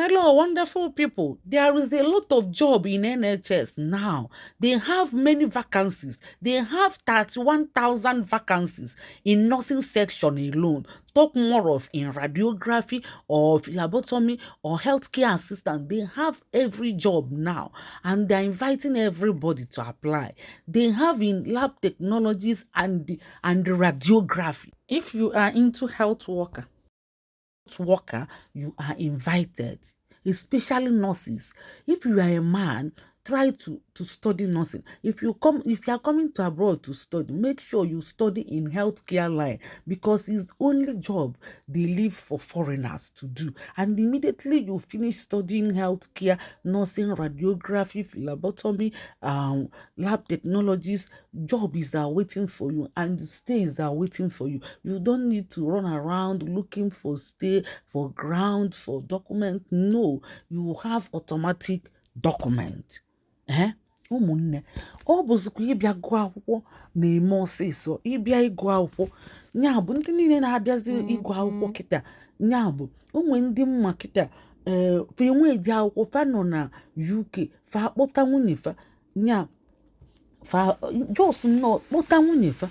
Hello, wonderful people. There is a lot of job in NHS now. They have many vacancies. They have 31,000 vacancies in nursing section alone. Talk more of in radiography or phlebotomy or healthcare assistant. They have every job now and they're inviting everybody to apply. They have in lab technologies and radiography. If you are into health worker, you are invited, especially nurses. If you are a man, try to study nursing. If you are coming to abroad to study, make sure you study in healthcare line, because it's the only job they leave for foreigners to do. And immediately you finish studying healthcare, nursing, radiography, phlebotomy, lab technologies, job is there waiting for you and stays are waiting for you. You don't need to run around looking for stay, for ground, for document. No, you have automatic document. Eh, ụmụnne, ọ bụzikwa ịbịa gụọ akwụkwọ na-eme ọsịsọ. Ịbịa ịgụ akwụkwọ, ya bụ ndị niile na-abịazi ịgụ akwụkwọ kịta, ya bụ onwe ndị mma kịta, ee, fa enwe dị akwụkwọ, fa nọ na UK, fa akpọta nwunye fa, ya fa just nnọọ kpọta nwunye fa,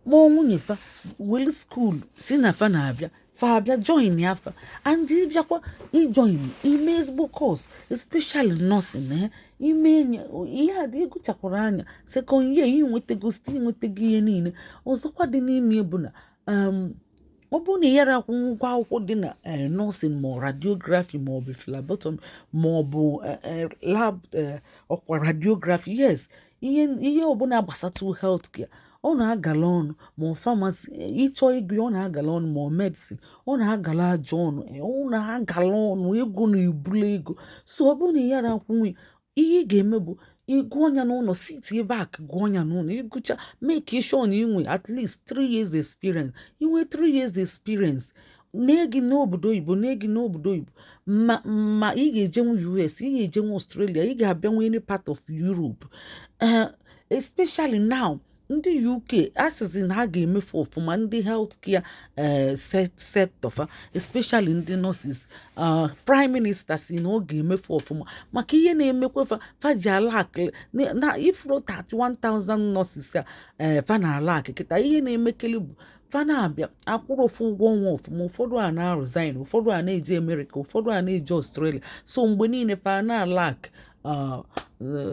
kpọọ nwunye fa, were school si na fa na-abịa, fa abịa join ya fa. And ịbịakwa ijoin, ime ezigbo course, especially nursing, eh, ime enye ihe a dị ịgụchakwara anya second year, inwetago site inwetago ihe niile. Ọzọkwa dị n'ime bụ na ọ bụrụ na ị yara akwụ ụgwọ akwụkwọ dị na nursing, ma ọ radiography, ma ọ bụ phlebotomy, ma ọ bụ lab, ọkwa radiography, yes, ihe ihe ọbụla gbasatụ healthcare, ọ na-agala ọnụ, ma ọ pharmacy ịchọ ịgụ ya, ọ na-agala ọnụ, ma ọ medicine, ọ na-agala ajọ ọnụ, ọ na-agala ọnụ, ego na-ebulu ego. So ọ bụrụ na ị yara akwụnwụ, ihe ị ga-eme bụ ịgụọ ya n'ụlọ, sit back, gụọ ya n'ụlọ. Ịgụcha, make sure na ị nwe at least 3 years experience. Inwe 3 years experience, nee gị n'obodo oyibo, nee gị n'obodo oyibo, ma ị ga-ejenwu US, ị ga-ejenwu Australia, ị ga-abịanwu any part of Europe. Ee, especially now, ndị UK asịsị na ha ga-emefu ọfụma ndị healthcare sector fa, especially ndị nurses. Prime minister si na ọ ga-emefu ọfụma maka ihe na-emekwa fa, fa ji alack na ifuru 31,000 nurses a, fa na alack kịta. Ihe na-emekeli bụ fa na-abịa akwụrụ ofu ụgwọ ọnwa ọfụma, ụfọdụ a na-resign, ụfọdụ a na-eje America, ụfọdụ a na-eje Australia. So mgbe niile fa na-alack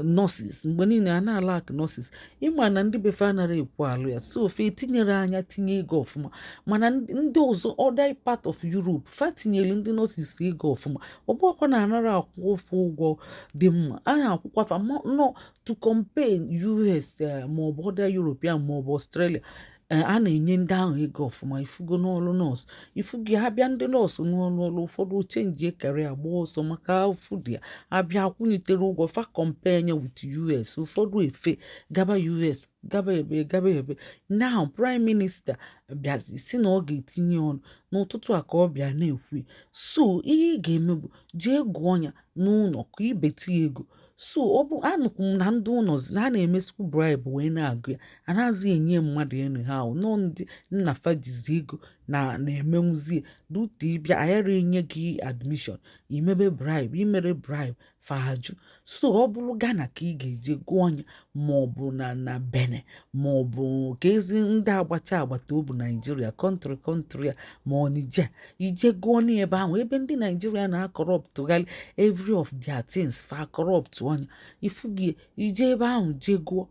nurses, mgbe niile a na-alack nurses. Ịma na ndị befe anaghị ekwu alụ ya, so ofe etinyere anya tinye ego ọfụma. Mana ndị ọzọ, other part of Europe, fa tinyere ndị nurses ego ọfụma. Ọ bụghịkwa na anara akwụ ofe ụgwọ dị mma, a na-akwụkwa fa nọ to compare US maọbụ other European maọbụ Australia. A na-enye ndị ahụ ego ọfụma. Ifugo n'ọrụ nọọsụ, ifugo ha bịa ndị nọọsụ n'ọrụ ọrụ, ụfọdụ change career, gba ọsọ maka afụ dị ya. Abịa akwụnyitere ụgwọ, fa compare nye with US, ụfọdụ efe gaba US, gaba ebe, gaba ebe. Now prime minister bịazi si na ọ ga-etinye ọnụ n'ụtụtụ a ka ọ bịa na-ekwu. So ihe ị ga-eme bụ jee gụọ ya n'ụlọ ka ibeti ya ego. So ọ bụ anụkwụ m na ndị ụlọ na a na-emesikwu bribe wee na-agụ ya, anaghịzi enye mmadụ anyhow, nọ ndị nna fa jizi ego na na-emenwuzie dute. Ịbịa aghara enye gị admission, imebe bribe, imere bribe, fa ajụ. So ọ bụrụ Ghana ka ị ga-eje gụọ ya, maọbụ na Benin, maọbụ ka ezi ndị agbacha agbata obi Naijiria, country a, ma ọ Niger, ije gụọ n'ebe ahụ, ebe ndị Naijiria na-acorruptgharị every of their things, fa corrupt ọnya ifugie, ije ebe ahụ jee gụọ.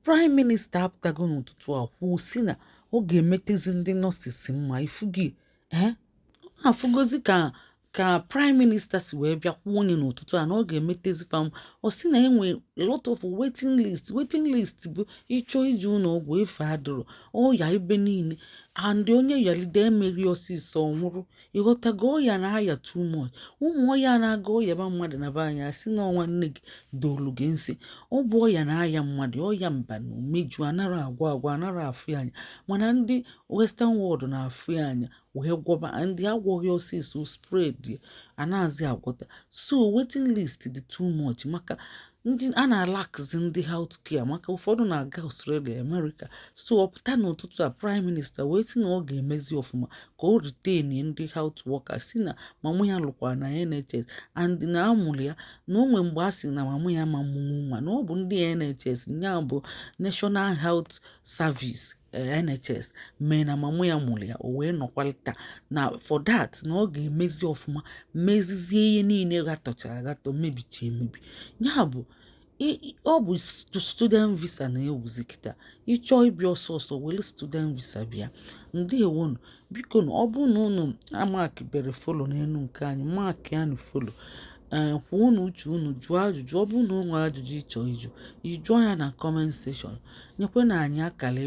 Prime minister apụtago n'ụtụtụ a kwuo si na ọ ga-emetezi ndị nurses mma. Ifugie, ee, ọ na-afụgozi ka prime minister si wee bịa kwuo onye n'ụtụtụ a na ọ ga-emetezi fa. Ọ sị na enwe lot of waiting list. Waiting list bụ ịchọ ije ụlọ ọgwụ, efe adịrọ, ọya ebe niile, and onye yalide emeri ọsịsọ ọ nwụrụ. Ịghọtago? Ọya na-aya too much, ụmụ ọya na-aga ọyaba mmadụ na be anyị, asị na ọnwa nne gị dolu gị nsị. Ọ bụ ọya na-aya mmadụ, ọya mba na umeju, anara agwọ agwọ, anara afụ ya anya. Mana ndị western world na-afụ ya anya wee gwọba, ndị agwọghị ọsịsọ, spread, anaghịzi agwọta. So waiting list dị too much maka Ndị a na-alakzi ndị health care, maka ụfọdụ na-aga Australia, America. So ọ pụta n'ụtụtụ a, Prime Minister wee sị na ọ ga-emezi ọfụma ka o retain ndị health workers, si na mama ya lụkwara na NHS and na amụrụ ya na o nwee mgbe a sị na mama ya ma mụnwu nwa, na ọ bụ ndị NHS, ya bụ National Health Service, NHS, mee na mama ya mụrụ ya, o wee nọkwalịta na for that, na ọ ga-emezi ọfụma, mezizie ihe niile gatọchara agatọ, mebicha emebi. Ya bụ, ọ bụ student visa na-ewuzi kịta. Ịchọọ ịbịa ọsọ ọsọ, were student visa bịa. Ndewonu. Biko, ọ bụrụ na unu amakibere follow n'elu nke anyị, mark ya na follow. Ee, kwuo unu uche unu, jụọ ajụjụ. Ọ bụrụ na o nwee ajụjụ ịchọ ịjụ, ị jụọ ya na comment section. Nyekwe na anyị akara.